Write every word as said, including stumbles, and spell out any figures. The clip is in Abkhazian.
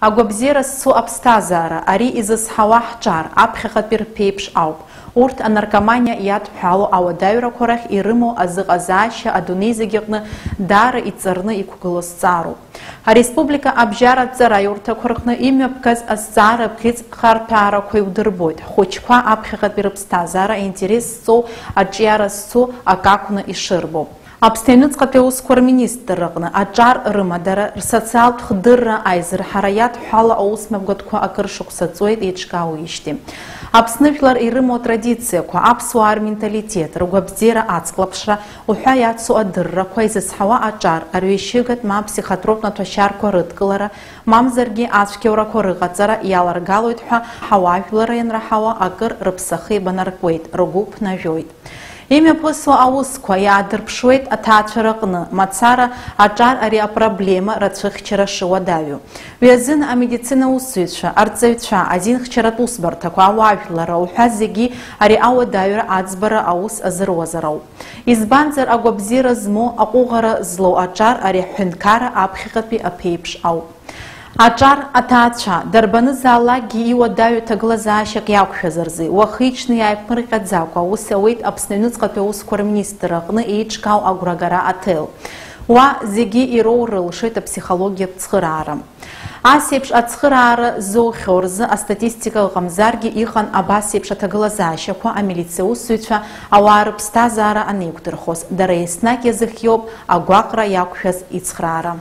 Агәабзиара зцу аԥсҭазаара, ари изызҳауа ҳҿар, аԥхьаҟатәи рԥеиԥш ауп. Урҭ анаркоманиа иадҳәалоу ауадаҩрақәа рахь ирымоу азыҟазаашьа адунеи зегьы аҟны даара иҵарны иқәгылоу зҵаароуп. Ареспублика абжьаратә ҵараиурҭақәа рҟны имҩаԥгаз азҵаара абӷьыц харҭәаарақәа иудырбоит, ҳхәыҷқәа аԥхьаҟатәи рыԥсҭазаара аинтерес зҵоу аҿиара зцу акы акәны ишырбо. Аԥсны аҩныҵҟатәи аусқәа рминистрра аҟны аҿар рымадара, рсоциалтә хдырра аизырҳара иадҳәало аусмҩаԥгатәқәа акыр шықәса ҵуеит еиҿкаауеижьҭеи. Аԥсны жәлар ирымоу атрадициақәа, аԥсуаа рменталитет, ргәабзиара ацклаԥшра уҳәа иацу адыррақәа изызҳауа аҿар, арҩашьыгатә ма аԥсихотроптә маҭәашьарқәа рыдкылара, мамзаргьы ацәгьоурақәа рыҟаҵара иаларгалоит ҳәа ҳауаажәларра ианраҳауа акыр рыԥсахы еибанаркуеит, ргәы ԥнажәоит. Имҩаԥысуа аусқәа иаадырԥшуеит аҭаацәара аҟны, мацара аҿар ари апроблема рацәыхьчара шыуадаҩу. Уи азын амедицина усзуҩцәа, арҵаҩцәа, азинхьчаратә усбарҭақәа, ауаажәларра уҳәа зегьы ари ауадаҩра аӡбара аус азыруазар ауп. Избанзар, агәабзиара змоу, аҟәыӷара злоу аҿар ари аҳәынҭқарра аԥхьаҟатәи аԥеиԥш ауп. Аҿар аҭаацәа, дарбанызаалакгьы иуадаҩу ҭагылазаашьак иақәшәаз рзы, уахи-ҽни иааиԥмырҟьаӡакәа аус ауеит Аԥсны аҩныҵҟатәи аусқәа рминистрра аҟны еиҿкаау агәрагара аҭел. Уа зегьы ироур рылшоит аԥсихологиатә цхыраара. Ас еиԥш ацхыраара зоухьоу рзы астатистика ыҟамзаргьы, иҟан абас еиԥш аҭагылазаашьақәа амилициа усзуҩцәа ауаа рыԥсҭазаара анеиқәдырхоз, дара еснагь иазыхиоуп агәаҟра иақәшәаз ицхраара.